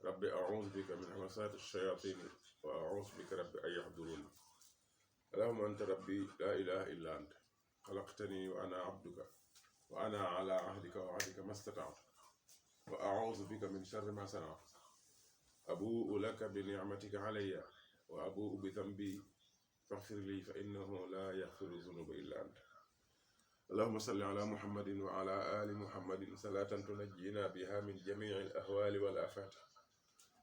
rabbi a'uuzu bika min hamazaati ash-shayaatiin wa a'uuzu bika rabbi an yahduruun allahumma anta rabbi laa ilaaha illa anta xalaqtanii wa ana abduka wa ana alaa ahdika wa wa'dika mastata'tu wa a'uuzu bika min sharri maa sana'tu abuu'u laka bi ni'matika alayya wa abuu'u bi dhanbii faghfir lii fa innahu laa yaghfiru dhunuuba illaa anta allahumma salli ala muhammadin wa ala ali muhammadin salaatan tunajjinaa bihaa min jamii'il ahwaali wal aafaati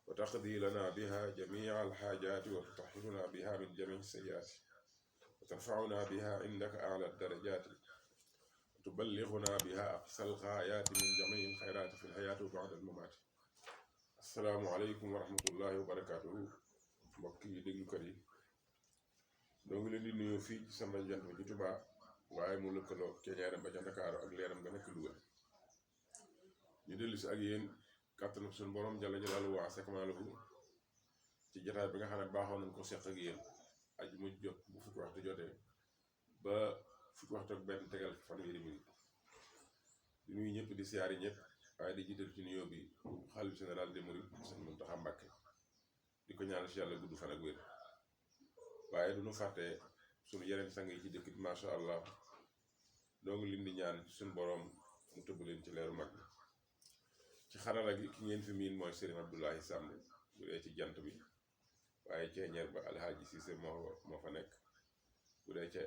wa taqdii lanaa bihaa jamii'al haajaati wa tutahhirunaa bihaa min jamii'is sayyi'aati wa tarfa'unaa bihaa 'indaka a'laa darajaati wa tuballighunaa bihaa aqsal ghaayaati min jamii'il khayraati fil hayaati wa ba'dal mamaati. Assalaamu aleykum wa rahmatullahi wa barakaatuhu. Mbokk yi déglukat yi ñoo ngi leen di nuyu fii ci sama jant bi ci Touba waaye mu lëkkaloo ceeñeeram ba ca Ndakaaru ak leeram nga nekk Louga ñu dellu si ak yéen kàttanu suñu borom jalla jalaaluhu wa azza kamaaluhu ci jotaay bi nga xam ne baaxoon nañ ko seq ak yéen aju mu jot bu fukki waxtu jotee ba fukki waxtu ak benn tegal fanweeri minute di nuyu ñëpp di siyaari ñëpp waaye di jiital ci nuyoo bi xalifa général des mourides Sëñ Muntaxa Mbàkke di ko ñaanal si yàlla gudd fan ak wér waaye du ñu fàtte suñu yeneen sang yi ci dëkk bi macha allah doo ngi leen di ñaan ci suñu borom mu tëbb leen ci leeru mag bi ci xarala gi ki ngeen fi miin mooy Serigne Abdoulaye Samb bu dee ci jant bi waaye ceeñeer ba Alhaaji Cissé moo fa nekk bu dee ca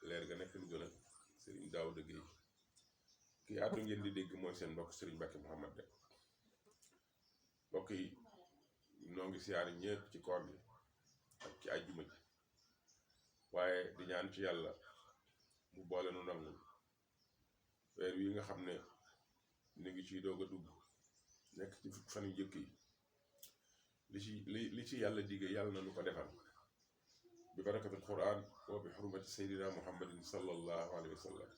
leer ga nekk lu gën a Serigne Daouda Guèye kii àddu ngeen di dégg mooy seen mbokk Serigne Mbacke Mouhamad de mbokk yi noo ngi siyaari ñëpp ci koor gi ak ci àjjuma ji waaye di ñaan ci yàlla mu boole nu nangul weer wi nga xam ne ñu ngi ciy doog a dugg nekk ci fan yu jëkk yi li ci yàlla digge yàlla na nu ko defal bi barakatul quran wa bi xurmati sayyidina muhammadin sallallahu alayhi wa sallam.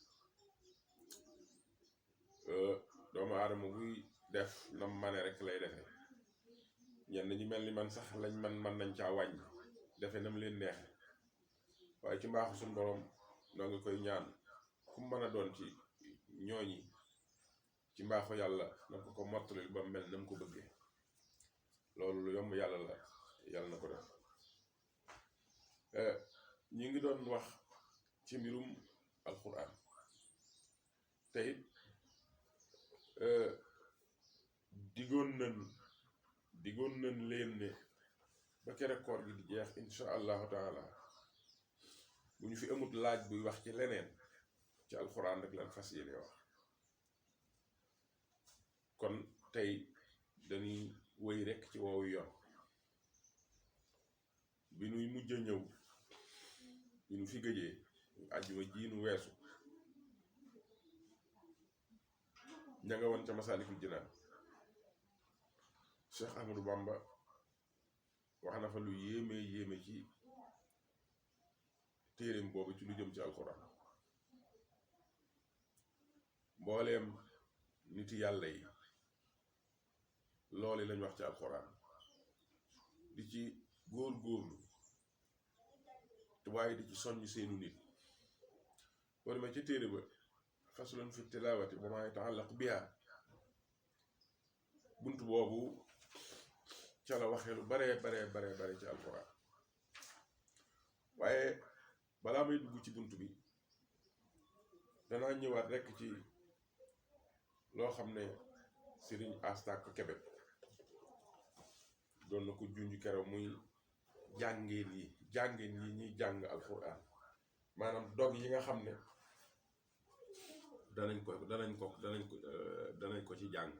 Doomu aadama buy def nam mane rek lay defee ñenn ñi mel ni man sax lañ man nañ caa wàññi defe nam leen neexe waaye ci mbaaxu suñu borom noo ngi koy ñaan ku mën a doon ci ñooñi ci mbaaxu yàlla na ko mottalil ba mel na mu ko bëggee loolu lu yomb yàlla la yàlla na ko def. ñi ngi doon wax ci mbirum alquran te it diggoon nañ leen ne ba kere koor gi di jeex insha allahu taala bu ñu fi amut laaj buy wax ci leneen ci alxuraan rek lan fas yéene wax kon tey dañuy wëy rekk ci woowu yoon bi nuy mujj a ñëw bi nu fi gëjee àjjuma ji nu weesu ña nga woon ca Masaalikul Jinaan Cheikh Ahmadou Bamba wax na fa lu yéeme ci téereem boobu ci lu jëm ci alxuraan mbooleem niti yàlla yi loolu lañ wax ci alxuraan di ci góorlu te waaye di ci soññ seenu nit boo demee ci téere ba faslun fi tilaawati wa maa yataallaq biha bunt boobu ca la waxee lu bare ci alxuraan waaye balaa may dugg ci bunt bi danaa ñëwaat rekk ci loo xam ne Serigne Astak Kebe doon na ko junj keroog muy jàngeen yi ñuy jàng alxuraan maanaam dog yi nga xam ne danañ ko ci jàng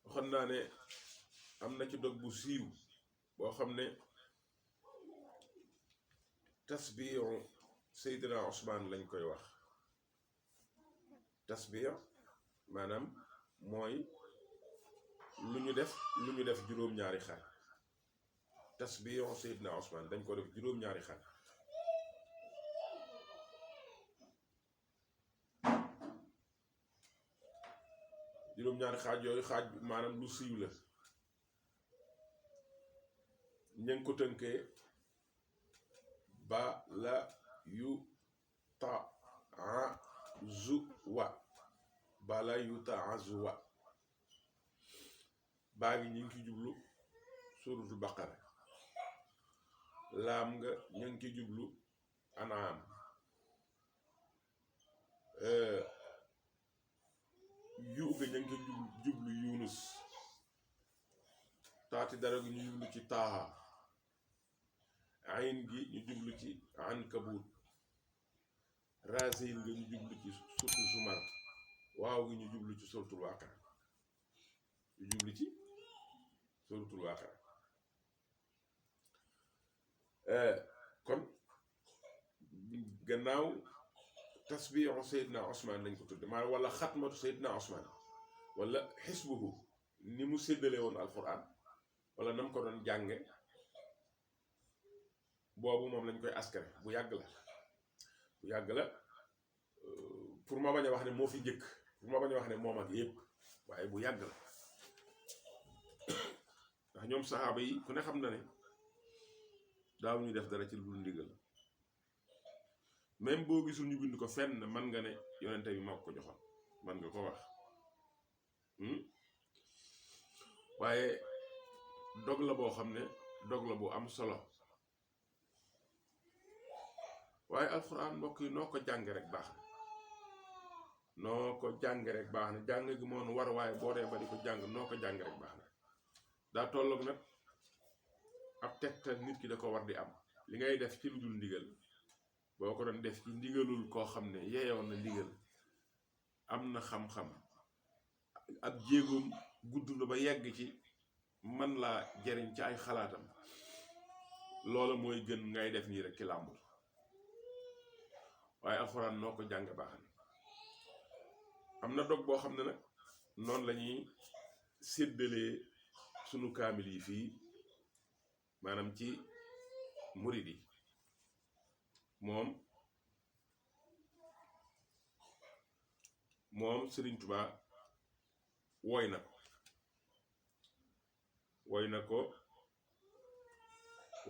waxoon naa ne am na ci dog bu siiw boo xam ne tasbiixu Seydina Ousmane lañ koy wax tasbiix maanaam mooy lu ñu def juróom-ñaari xaaj tasbiixu Seydina Ousmane dañ ko def juróom-ñaari xaaj juróom-ñaari xaaj yooyu xaaj maanaam lu siiw la ña ngi ko tënkee ba la yu ta azuwa bala yu ta azuwa baa ngi ñu ngi ci jublu suratul baqara, laam nga ñu ngi ci jublu anaam, yu nga ñu ngi ci jublu yunus, taati dara gi ñu jublu ci taaha, ayn gi ñu jublu ci ankabut, raasin nga ñu jublu ci surtu zumar, waaw gi ñu jublu ci suratul waaqia, ñu jublu ci suratul waaqia. kon gannaaw tasbiixu Seydina Ousmane lañ ko tudde maanaam wala xatmatu Seydina Ousmane wala xisbuhu ni mu séddale woon alquran wala nam ko doon jànge, boobu moom lañ koy askare bu yàgg la pour ma bañ a wax ne moo fi njëkk, pour ma bañ a wax ne moom ak yépp, waaye bu yàgg la ndax ñoom saxaaba yi ku ne xam na ne daaw ñu def dara ci lu dul ndigal, même boo gisul ñu bind ko fenn man nga ne yonente bi moo ko joxoon, man nga ko wax. waaye dog la boo xam ne dog la bu am solo, waaye alxuraan mbokk yi noo ko jànge rek baax na, noo ko jànge rek baax na, jàng gi moonu war, waaye boo dee ba di ko jàng noo ko jànge rek baax na. daa tolloog nag ab tegtal nit ki da ko war di am, li ngay def ci lu dul ndigal boo ko doon def ci ndigalul koo xam ne yeeyoon na ndigal, am na xam-xam, ab jéegoom gudd na ba yegg ci man laa jariñ ci ay xalaatam, loola mooy gën ngay def nii rek ci làmbul. waaye alxuraan noo ko jàng baax na. am na dog boo xam ne nag noonu lañuy séddalee sunu kaamil yi fii maanaam ci murid yi, moom Sëriñ Tuubaa woy na ko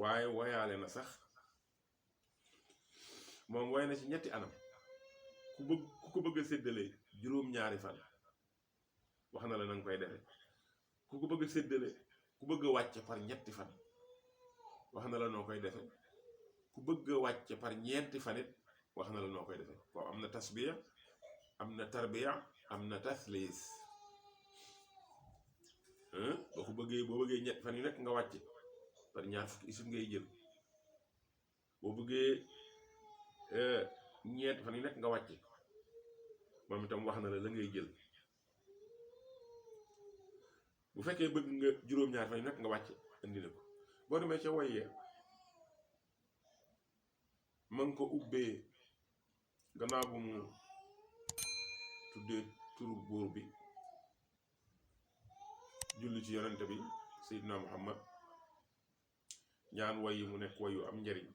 waaye woyaale na sax, moom woy na ci ñetti anam. ku ko bëgg a séddale juróom-ñaari fan wax na la nanga koy defe, ku ko bëgg a séddale ku bëgg a wàcce par ñetti fan wax na la noo koy defe, ku bëgg a wàcce par ñeenti fanit wax na la noo koy defe. waaw am na tasbiya, am na tarbiya, am na tasliis. boo bëggee ñetti fan yu nekk nga wàcce par ñaar fukki isib ngay jël, boo bëggee ñeenti fan yu nekk nga wàcce moom itam wax na la ngay jël. bu fekkee bëgg nga juróom-ñaar fan yu nekk nga wàcce indi na ko. boo demee ca woyee ma ngi ko ubbee gannaaw bu mu tuddee turu buur bi, julli ci yonente bi Seydina Muhammad, ñaan way yi mu nekk wayu am njariñ.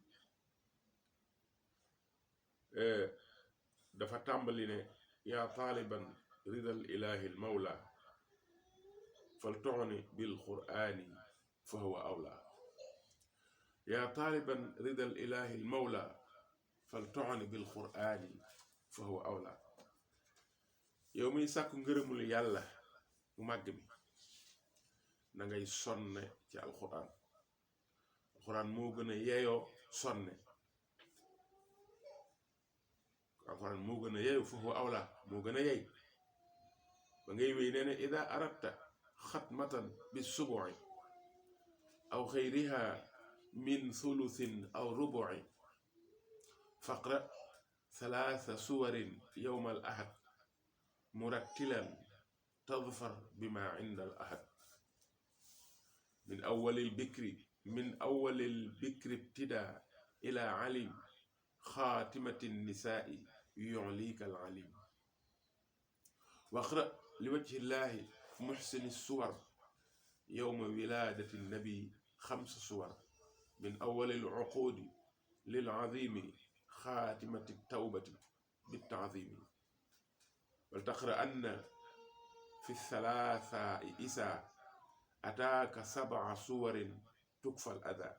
dafa tàmbali ne yaa taaliban ridal ilahi l mawla fal tu'ni bil qur'ani fa huwa awla. yaa taaliban ridal ilahi l mawla fal tu'ni bil qur'ani fa huwa awla. yow miy sàkku ngërëmul yàlla mu màgg mi na ngay sonne ci alquran. alquran moo gën a yeeyoo sonne, alquran moo gën a yeeyoo fa huwa awla, moo gën a yeey. ba ngay wéy nee na ida aradta xatmatan bi subu'i aw xayriha min thuluthin aw rubu'i faqra thalatha suwarin yawma al ahad murattilan tadfar bima inda al ahad. min awwalil bikri ibtida ila alim xaatimati nisaa'i yu'lika al alim. waqra li wajhi llahi muhsini suwar yawma wiladati nabi 5 suwar min awwalil uqudi lil azimi xaatimati tawbati bit ta'zimi. wal taqra anna fi thalatha isa ataaka 7 suwarin tukfa al adha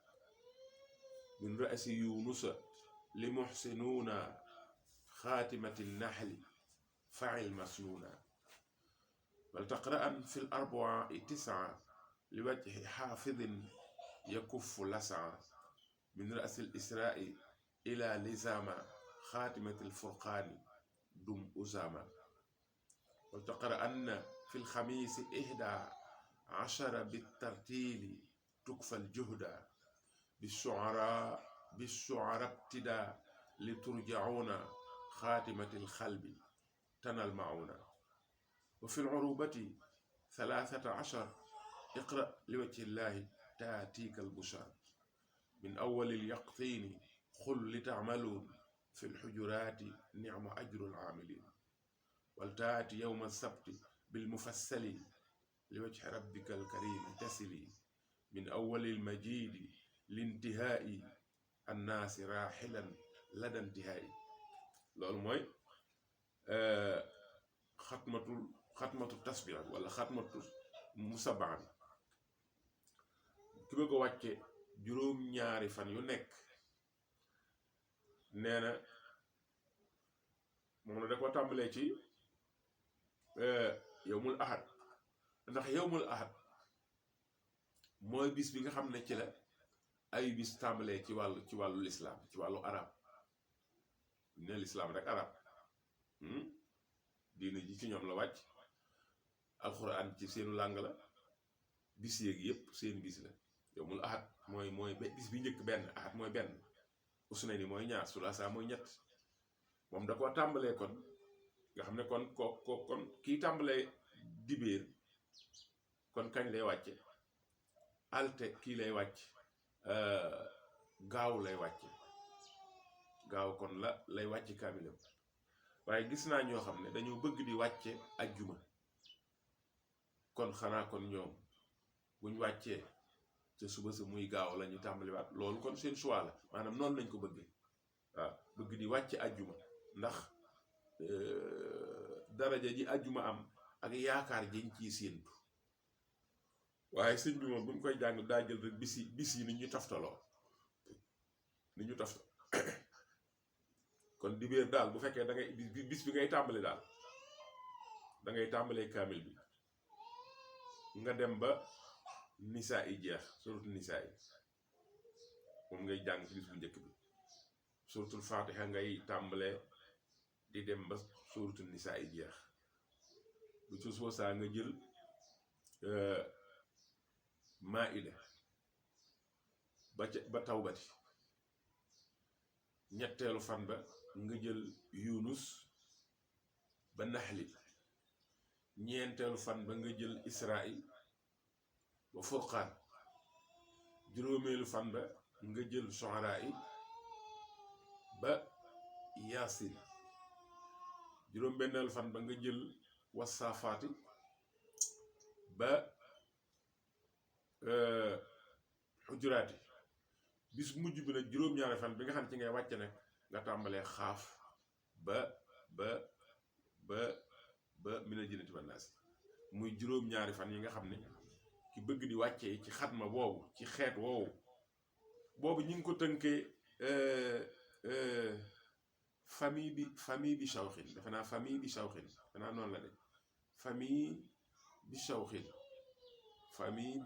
min ra'si yunusa li muhsinuna xaatimati nahli fa'il masnuna. ولتقرأن في الأربع 9 لوجه حافظ يكف لسعا من رأس الإسراء إلى لزاما خاتمة الفرقان دم أزاما. ولتقرأن في الخميس 11 بالترتيل تكفى الجهد بالشعراء ابتداء لترجعون خاتمة الخلب تنى المعونة. وفي العروبة 13 اقرأ لوجه الله تأتيك البشرى من أول اليقطين قل لتعملون في الحجرات نعم أجر العاملين. ولتأتي يوم السبت بالمفصل لوجه ربك الكريم تسلي من أول المجيد لانتهاء الناس راحلا لدى انتهاء. loolu mooy xatmatu tasbih wala xatmatu musabaan ki bëgg a wàcce juróom-ñaari fan yu nekk nee na moom la da ko tàmbalee ci yowmul ahad, ndax yowmul ahad mooy bis bi nga xam ne ci la ay bis tàmbalee ci wàllu lislaam, ci wàllu arab. ne lislaam rek arab diine ji ci ñoom la wàcc, alxuraan ci seenu làng la, bis yéeg yépp seen bis la. yowmul ahad mooy bis bi njëkk benn, ahad mooy benn, usnayni mooy ñaar, sulaasa mooy ñett. moom da koo tàmbalee kon nga xam ne kon kii tàmbalee dibéer kon kañ lay wàcce, alte kii lay wàcc gaaw lay wàcce, gaaw kon lay wàcce kaamilam. waaye gis naa ñoo xam ne dañoo bëgg di wàcce ajjuma, kon xanaa kon ñoom buñ wàccee ca suba sa muy gaaw la ñu tàmbaliwaat. loolu kon seen choix la, maanaam noonu lañ ko bëggee. waaw bëgg di wàcce ajjuma ndax daraja ji ajjuma am ak yaakaar jiñ ciy séentu. waaye sëñ bi moom bu ñu koy jàng daa jël rek bis yi ni ñu taftaloo, ni ñu taftal. kon dibéer daal bu fekkee da ngay bis bi ngay tàmbali daal da ngay tàmbalee kaamil bi nga dem ba nisaa yi jeex, suratul nisaa yi moom ngay jàng ci bis bu njëkk bi. suratul fatiha ngay tàmbalee di dem ba suratul nisaa yi jeex. bu ci soo saa nga jël maida ba tawbati. ñetteelu fan ba nga jël yunus ba naxli. ñeenteelu fan ba nga jël israil ba furqaan. juróomeelu fan ba nga jël shu'araa ba yaasin. juróom-benneelu fan ba nga jël wasaafaati ba xujuraati. bis mujj bi nag juróom-ñaari fan bi nga xam ci ngay wàcce nag nga tàmbalee xaaf ba minal jinnati wan naas. muy juróom-ñaari fan yi nga xam ne ki bëgg di wàccee ci xatma boobu, ci xeet woowu, boobu ñu ngi ko tënkee famille bi shawxin. defe naa famille bi shawxin, defe naa noonu la de, famille bi shawxin famille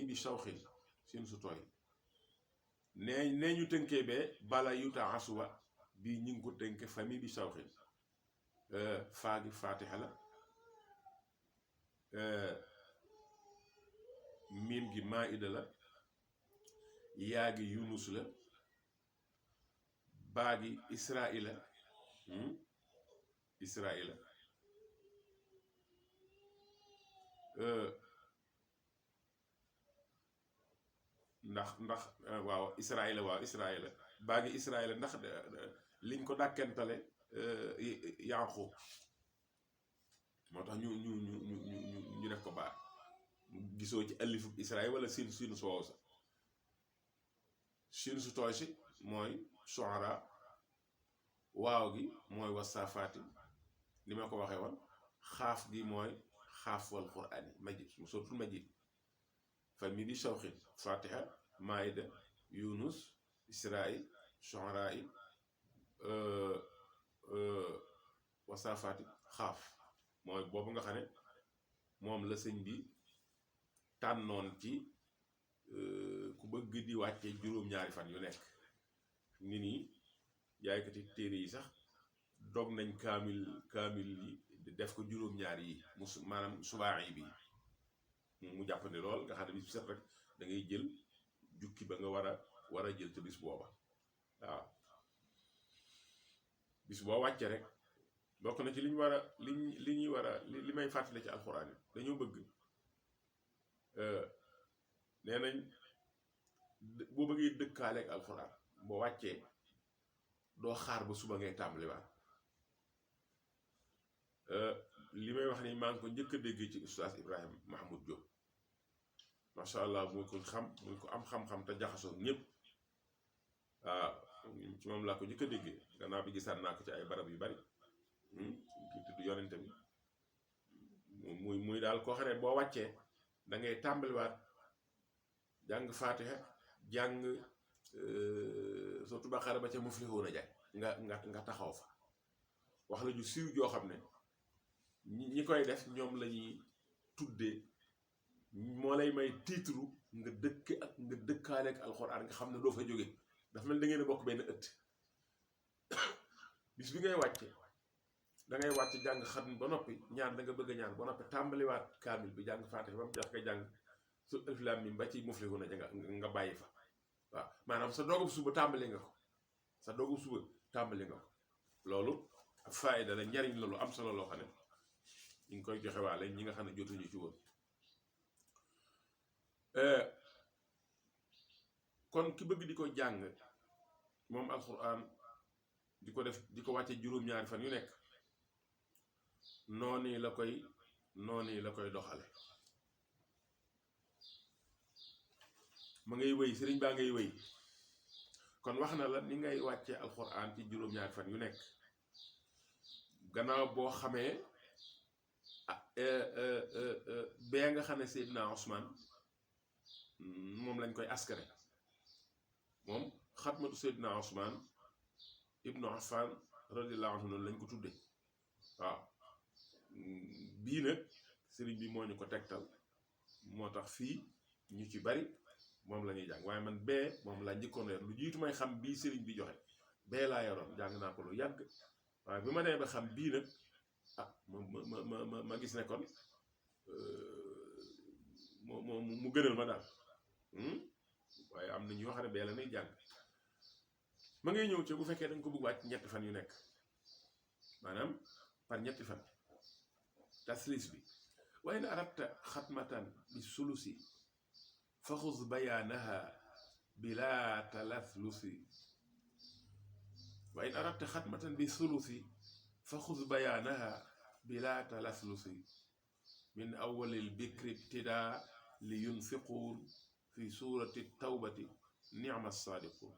bi shawxin seen su tooy. nee ñu tënkee bee bala yuta asuba bii ñu ngi ko tënkee famille bi shawxin. faa gi fatiha la, miim gi maida la, yaa gi yunus la, baa gi israila ndax waaw israila baa gi israila ndax liñ ko dàkkentale Yaaqub moo tax ñu def ko baa. gisoo ci alifub israil wala siin su soow sa. siin su tooy si mooy shu'ara, waaw gi mooy wasaafaati ni ma ko waxee woon, xaaf gi mooy xaaf wal qur'aani majid, mu sootul majid. famille bi shawxin fatiha maida yunus israil shu'ara wasaafaati xaaf mooy boobu nga xam ne moom la sëñ bi tànnoon ci ku bëgg di wàcce juróom-ñaari fan yu nekk ni nii jaaykati téere yi sax dog nañ kaamil yi def ko juróom-ñaari yi maanaam subaax bi mu jàppandi lool nga xam ne bis bu set rek da ngay jël jukki ba nga war a jël te bis booba waaw bis boo wàcce rek bokk na ci li ñuy war a li may fàttali ci alxuraan yi dañoo bëgg nee nañ boo bëggee dëkkaaleeg alxuraan boo wàccee doo xaar ba suba ngay tàmbaliwaat li may wax ni maa ngi ko njëkk a dégg ci ustaas Ibrahima Mahmoud Diop macha allah muy ko am xam-xam te jaxasoo ñëpp waaw ci moom laa ko njëkk a déggee gannaaw bi gisaat naa ko ci ay barab yu bari ki tudd yonente bi muy daal koo xam ne boo wàccee da ngay tàmbaliwaat jàng faatiha jàng surtout Baqara ba ca Muflixuuna ja nga taxaw fa wax la ju siiw joo xam ne ñi koy def ñoom la ñuy tuddee moo lay may titre nga dëkkaale ak alxuraan nga xam ne doo fa jóge dafa mel da ngeen a bokk benn ëtt bis bi ngay wàcce da ngay wàcc jàng xam ba noppi ñaan da nga bëgg a ñaan ba noppi tàmbaliwaat kaamil bi jàng faatiha ba mu jeex nga jàng su alif laam miim ba ci Muflixuuna ja nga bàyyi fa waaw maanaam sa doogub suba tàmbali nga ko loolu faayda la njariñ la lu am solo loo xam ne ñu ngi koy joxe waale ñi nga xam ne jotuñu ci woon kon ki bëgg di ko jàng moom alxuraan di ko def di ko wàcce juróom-ñaari fan yu nekk noonu la koy doxale ma ngay wéy sëriñ baa ngay wéy kon wax na la ni ngay wàcce alxuraan ci juróom-ñaari fan yu nekk gannaaw boo xamee bee nga xam ne Seydina Ousmane moom lañ koy askare moom xatmatu Seydina Ousmane ibnu Affan radiyallahu anhu noonu lañ ko tudde waaw bii nag sëriñ bi moo ñu ko tegtal moo tax fii ñu ci bari moom la ñuy jàng waaye man bee moom laa njëkkoon yor lu jiitu may xam bii sëriñ bi joxe bee laa yoroon jàng naa ko lu yàgg waaye bi ma nee ba xam bii nag ma gis ne kon mu gënal ma daal waaye am na ñoo xam ne bee la ñuy jàng ma ngay ñëw ci bu fekkee dañ ko bëgg wàcc ñetti fan yu nekk maanaam par ñetti fan taslis bi wa in aradta xatmatan bi sulusi fa xuz bayaanaha bila talaslusi wa in aradta xatmatan bi sulusi fa xuz bayaanaha bila talaslusi min awalil bikri ibtidaa li yunfiquun fi suurati tawbati nicma saadiquun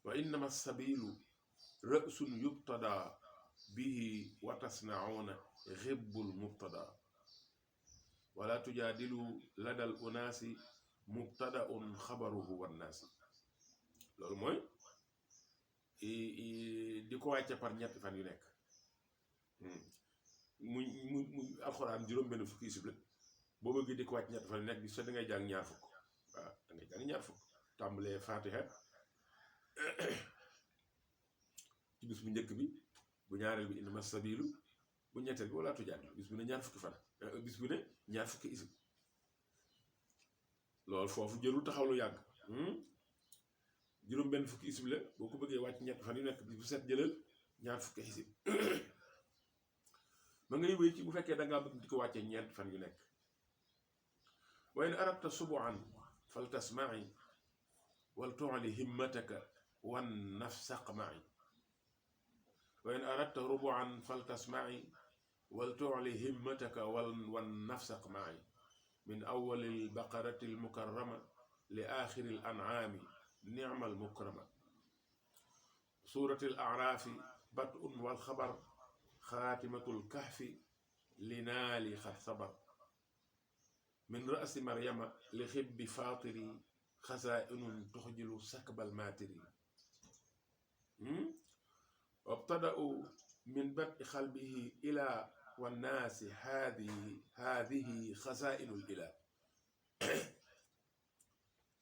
wa innama sabilu ra'sun yubtada bihi wa tasnauna xibbul mubtada wala tujaadilu ladal unaasi mubtadaun xabaruhu wannaasi loolu mooy di ko wàcce par ñetti fan yu nekk muy alxuraan juróom-benn fukki isib la boo bëggee di ko wàcc ñetti fan yu nekk bi so da ngay jàng ñaar fukk waaw da ngay jàng ñaar fukk tàmbalee faatiha ci bis bu njëkk bi bu ñaareel bi innama sabilu bu ñetteel bi wala tujaadilu bis bu ne ñaar fukki fan bis bu ne ñaar fukki isib loolu foofu jërul taxaw lu yàgg juróom benn fukki isib la boo ko bëggee wàcc ñett fan yu nekk bis bu set jëlal ñaar fukki isib ma ngay wéy ci bu fekkee dangaa bëgg di ko wàccee ñeent fan yu nekk wa in aradta subuan fal tasmaci wal tuali himmataka wan nafsaq maci wa in aradta rubuan fal tasmaci wal tuali himmataka wan nafsaq maci min awali albaqarati almukarrama li axiri alancaami nicma almukrama surati alacraafi batun walxabar xaatimatu lkahfi linaali xad sabar min rasi maryama li xibbi faatiri xasaainun tuxjilu sakbal maatiri wabtada'u min badi xalbihi ila wannaasi haadihi xasaa'inul ila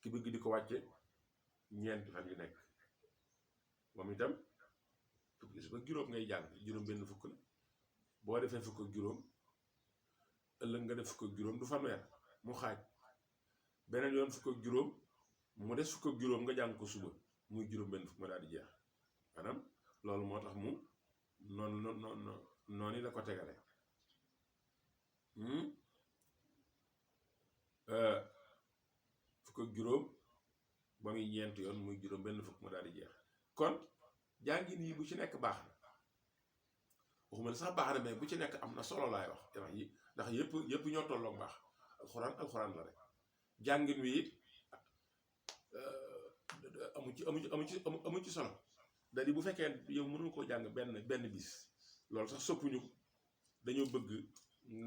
ki bëgg di ko wàcce ñeenti fan yu nekk moom itam fukki ba juróom ngay jàng juróom benn fukk la boo defee fukk ak juróom ëllëg nga def fukk ak juróom du fanweer mu xaaj beneen yoon fukk ak juróom mu des fukk ak juróom nga jàng ko suba muy juróom benn fukk ma daal di jeex maanaam loolu moo tax mu noonu la ko tegale fukk ak juróom ba muy ñeent yoon muy juróom benn fukk ma daal di jeex kon jàngin yi bu ci nekk baax na waxuma la sax baax na mais bu ci nekk am na solo laay wax ndax yëpp ñoo tolloog baax alxuraan la rek jàngin wi it amu ci solo da di bu fekkee yow mënu koo jàng benn bis loolu sax soppuñu ko dañoo bëgg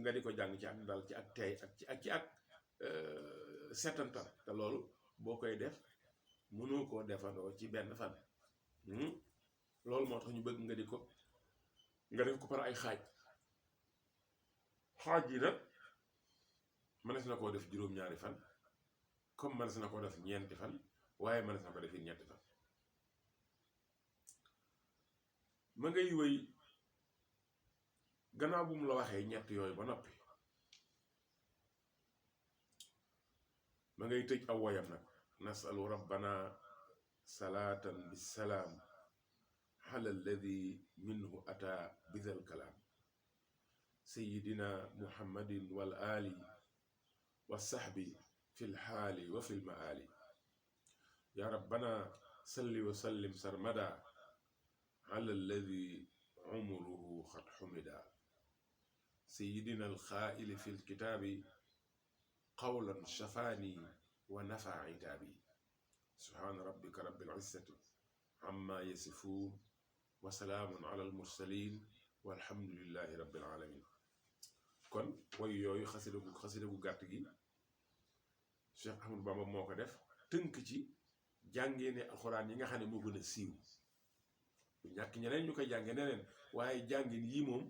nga di ko jàng ci ak dal ci ak teey ak ci ak setantal te loolu boo koy def mënoo koo defandoo ci benn fan loolu moo tax ñu bëgg nga def ko par ay xaaj yi nag mënees na koo def juróom-ñaari fan comme mënees na koo def ñeenti fan waaye mënees na ko def ñetti fan ma ngay wéy gannaaw bu mu la waxee ñett yooyu ba noppi ma ngay tëj aw woyam nag nasalu rabbana salaatan bisalaam ala alladi minhu ata bidal kalaam sayidina muhammadin wal ali wa sahbi fi lxaali wa fi lmaali ya rabbana salli wa sallim sarmada ala alladi umruhu xad xumida sayidina alxaaili fi lkitaabi qawlan shafaani wa nafa itaabi subhaana rabbika rabbil izzati amma yasifuun wa salaamun ala almursalin walhamdulillahi rabbil alamin kon way yooyu xasida gu gàtt gi Cheikh Ahmadou Bamba moo ko def tënk ci jàngee ne alxuraan yi nga xam ne moo gën a siiw bu ñàkk ñeneen ñu koy jàngee neneen waaye jàngin yii moom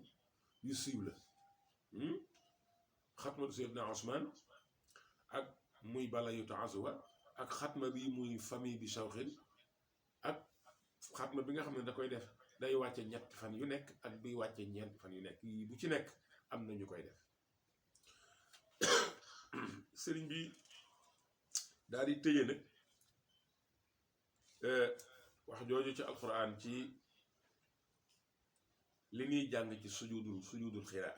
yu siiw la xatmatu Seydina Ousmane ak muy bala yu taasuwa ak xatma bi muy famille bi shawxin ak xatma bi nga xam ne da koy def day wàcce ñetti fan yu nekk ak biy wàcce ñeenti fan yu nekk yi bu ci nekk am na ñu koy def sëriñ bi daal di tëje nag wax jooju ci alquran ci li ñuy jàng ci sujudul xiraa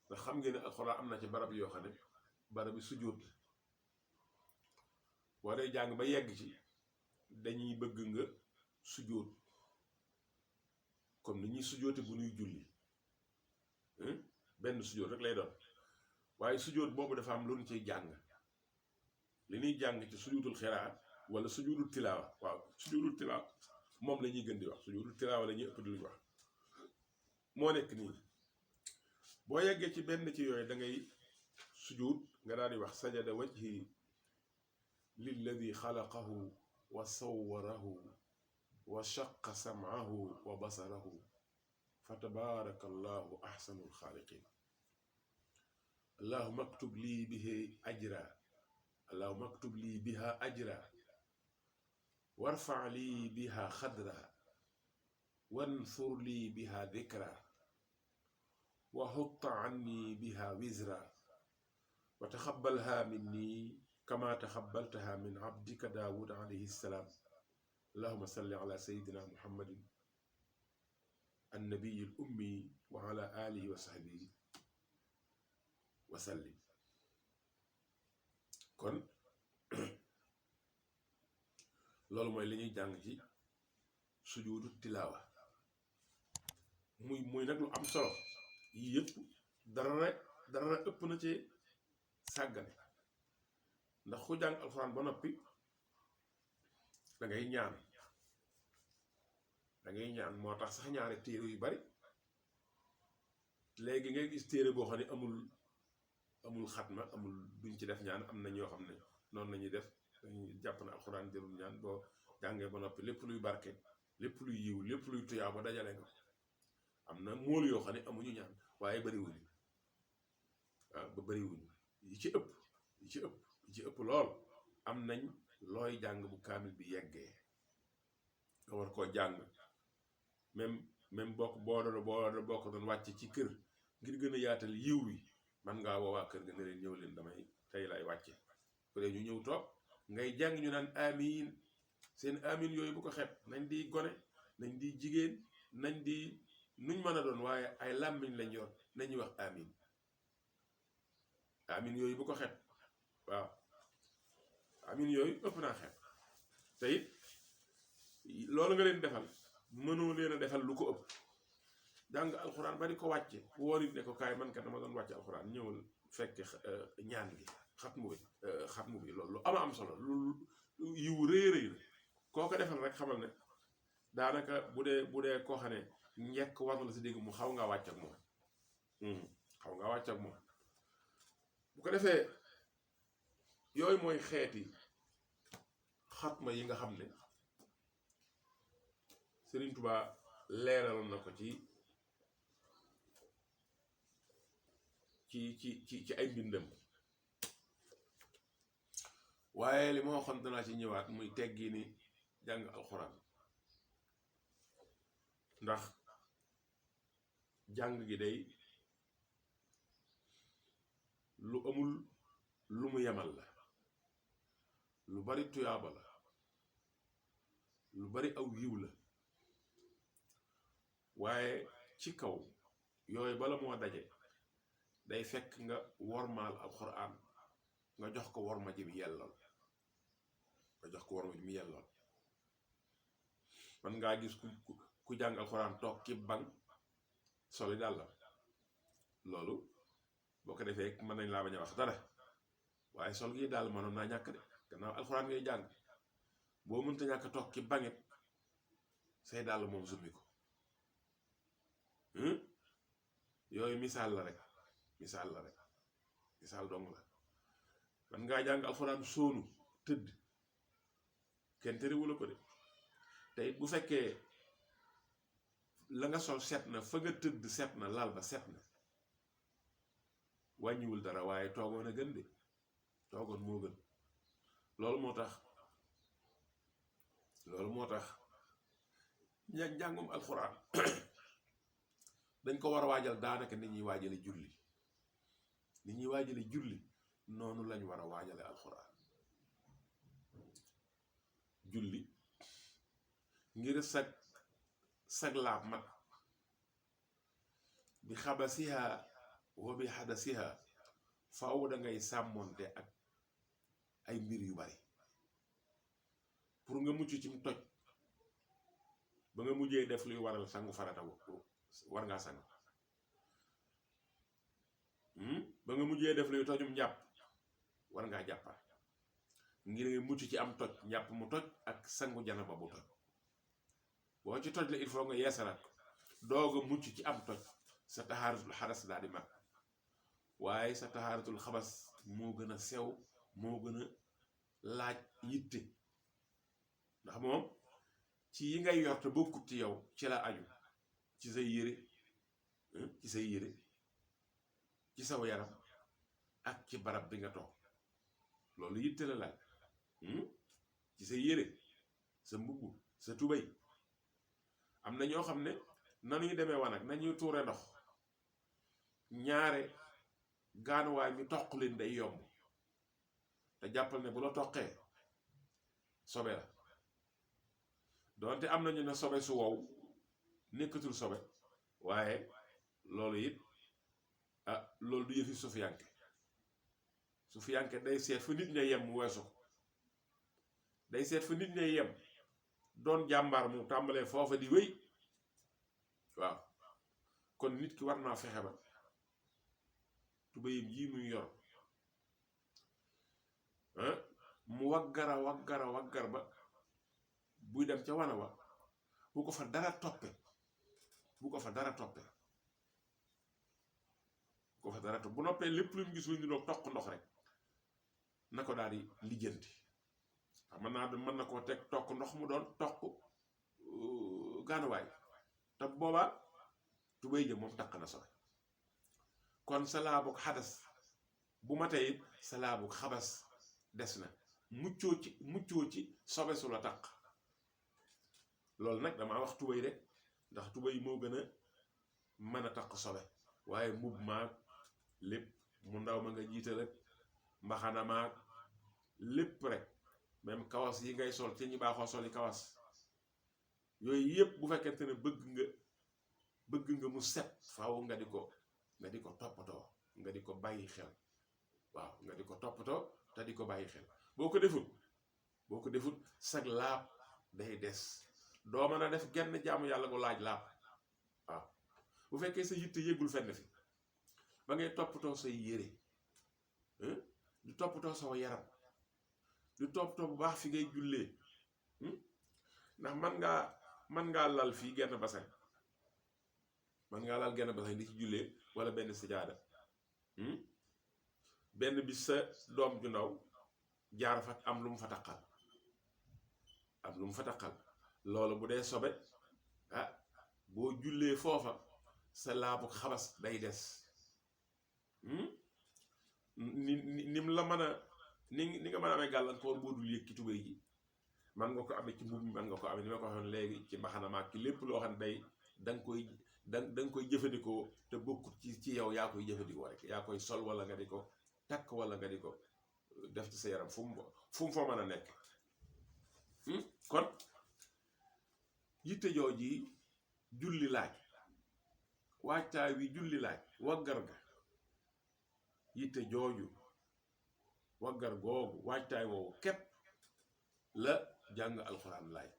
ndax xam ngeen ne alquran am na ci barab yoo xam ne barab bi sujud la boo dee jàng ba yegg ci dañuy bëgg nga sujud comme ni ñuy sujoote bu ñuy julli benn sujoot rek lay doon waaye sujoot boobu dafa am lu ñu ciy jàng li ñuy jàng ci sujudul xiraa wala sujudul tilaawa waaw sujudul tilaawa moom la ñuy gën di wax sujudul tilaawa la ñuy ëpp di luñ wax moo nekk nii boo yeggee ci benn ci yooyu da ngay sujud nga daal di wax sajada wajhi lilladi xalaqahu wa sawwarahu wa shaqa sam'ahu wa basarahu fa tabaraka allahu ahsanul xaaliqin allahumma aktub lii bihi ajra allahumma aktub lii biha ajra warfa lii biha xadra wansur lii biha dikra wa xutta anni biha wizra wa taxabbalha minni kama taxabbaltaha min abdika daawud alayhi salaam allahumma salli ala sayyidina muhammadin annabiyi al ummi wa ala alihi wa sahbihi wa sallim kon loolu mooy li ñuy jàng ci sujuudu tilaawa muy nag lu am solo yii yëpp dara ëpp na ci sàggane ndax ku jàng alxuraan ba noppi da ngay ñaan moo tax sax ñaari téere yu bari léegi ngay gis téere boo xam ne amul xatma amul duñ ci def ñaan am na ñoo xam ne noonu lañuy def dañuy jàpp na alxuraan jërul ñaan boo jàngee ba noppi lépp luy barke lépp luy yiw lépp luy tuyaa ba dajale nga am na mool yoo xam ne amuñu ñaan waaye bariwuñu waaw ba bariwuñu yi ci ëpp lool am nañ looy jàng bu kaamil bi yeggee nga war koo jàng même boo doon wàcc ci kër ngir gën a yaatal yiw wi man ngaa woowaa kër ga ne leen ñëw leen damay tey lay wàcce bu dee ñu ñëw toog ngay jàng ñu naan amiin seen amiin yooyu bu ko xeeb nañ di gone nañ di jigéen nañ di nuñ mën a doon waaye ay làmmiñ lañ yor nañuy wax amiin amiin yooyu bu ko xeeb waaw amiin yooyu ëpp naa xeeb te it loolu nga leen defal mënoo leen a defal lu ko ëpp jàng alxuraan ba di ko wàcce woo nit ne ko kaay man kat dama doon wàcce alxuraan ñëwal fekke ñaan gi xatmu bi loolu lu am solo lu yiwu rëy la koo ko defal rek xamal ne daanaka bu dee koo xam ne njekk war na la si dégg mu xaw ngaa wàcc ak moom bu ko defee yooyu mooy xeeti xatma yi nga xam ne Sëriñ Tuubaa leeraloon na ko ci ay mbindam waaye li ma waxoon danaa ci ñëwaat muy teggi ni jàng alxuraan ndax jàng gi day lu amul lu mu yemal la lu bari tuyaaba la lu bari aw yiw la waaye ci kaw yooyu bala moo daje day fekk nga wormaal alxuraan nga jox ko worma ji mu yellool man ngaa gis ku jàng alxuraan toog ci banc soli dàllam loolu boo ko defee mën nañ laa bañ a wax dara waaye sol gi daal mënoon naa ñàkk de gannaaw alxuraan ngay jàng boo mënta ñàkk toog ci banget say dàll moom summi ko yooyu misaal dong la man ngaa jàng alxuraan soonu tëdd kenn terewula ko de te it bu fekkee la nga sol set na fa nga tëdd set na lal ba set na wàññiwul dara waaye toogoon a gën de toogoon moo gën loolu moo tax njàngum alxuraan dañ ko war a waajal daanaka ni ñuy waajale julli noonu lañ war a waajale alxuraan julli ngir sag laab mat bi xabasiha wa bi xadasiha faaw da ngay sàmmoonte ak ay mbir yu bari pour nga mucc ci mu toj ba nga mujjee def luy waral sangu farata war ngaa sang ba nga mujjee def luy tojum njàpp war ngaa jàppaat ngir nga mucc ci am toj njàpp mu toj ak sangu janaba bu toj boo ci toj la il faut nga yeesalaat ko doog a mucc ci am toj sa taxaaratul xadas daal di mag waaye sa taxaaratul xabas moo gën a sew moo gën a laaj yitte ndax moom ci yi ngay yor te bokkut ci yow ci la aju ci say yére ci saw yaram ak ci barab bi nga toog loolu yitte la laaj ci say yére sa mbubb sa tubay am na ñoo xam ne nanuy demee wanag nañuy tuure ndox ñaare gaanuwaay mi toq leen day yomb te jàppal ne bu la toqee sobe la doonte am nañu ne sobe su wow nekkatul sobe waaye loolu it loolu du yëfi sufiyanke day seet fu nit ña yem mu weesu ko day seet fu nit ña yem doon jàmbaar mu tàmbalee foofa di wéy waaw kon nit ki war naa fexe ba tubayam yi muy yor mu waggar ba buy dem ca wana wa bu ko fa dara toppe bu noppee lépp lu mu gis lu ñu doon toq ndox rek na ko daal di lijjanti mën na koo teg toq ndox mu doon toq gaanuwaay te boobaa tubéy ja moom taq na sobe kon sa laabug xadas bu ma tey it sa laabug xabas des na muccoo ci sobe su la taq loolu nag damaa wax tubéy rek ndax tubéy moo gën a mën a taq sobe waaye mbubb maag lépp mu ndaw ma nga jiital rek mbaxana maag lépp rek même kawas yi ngay sol ci ñi baaxoo soli kawas yooyu yëpp bu fekkente ne bëgg nga mu set faaw nga di ko toppatoo nga di ko bàyyi xel waaw nga di ko toppatoo te di ko bàyyi xel boo ko defut sag laab day des doo mën a def genn jaamu yàlla gu laaj laab waaw bu fekkee sa yitte yëgul fenn fi ba ngay toppatoo say yére di toppatoo saw yaram di toppatoo bu baax fi ngay jullee ndax man ngaa lal fii genn basan di ci jullee wala benn sijaada benn bi sa doom ju ndaw jaar fa am lu mu fa taqal loolu bu dee sobe boo jullee foofa sa laabu xabas day des nim la mën a ni nga mën a amee gàllankoor boo dul yëg ci tubéy ji man nga ko amee ci mbubb mi man nga ko amee ni ma ko waxoon léegi ci mbaxana maag ki lépp loo xam ne day da nga koy jëfandikoo te bokkut ci yow yaa koy jëfandikoo rek yaa koy sol wala nga di ko takk wala nga di ko def ci sa yaram fu mu foo mën a nekk kon yitte jooji julli laaj waajtaay wi julli laaj waggar ga yitte jooju waggar googu waajtaay woowu képp la jàng alxuraan laaj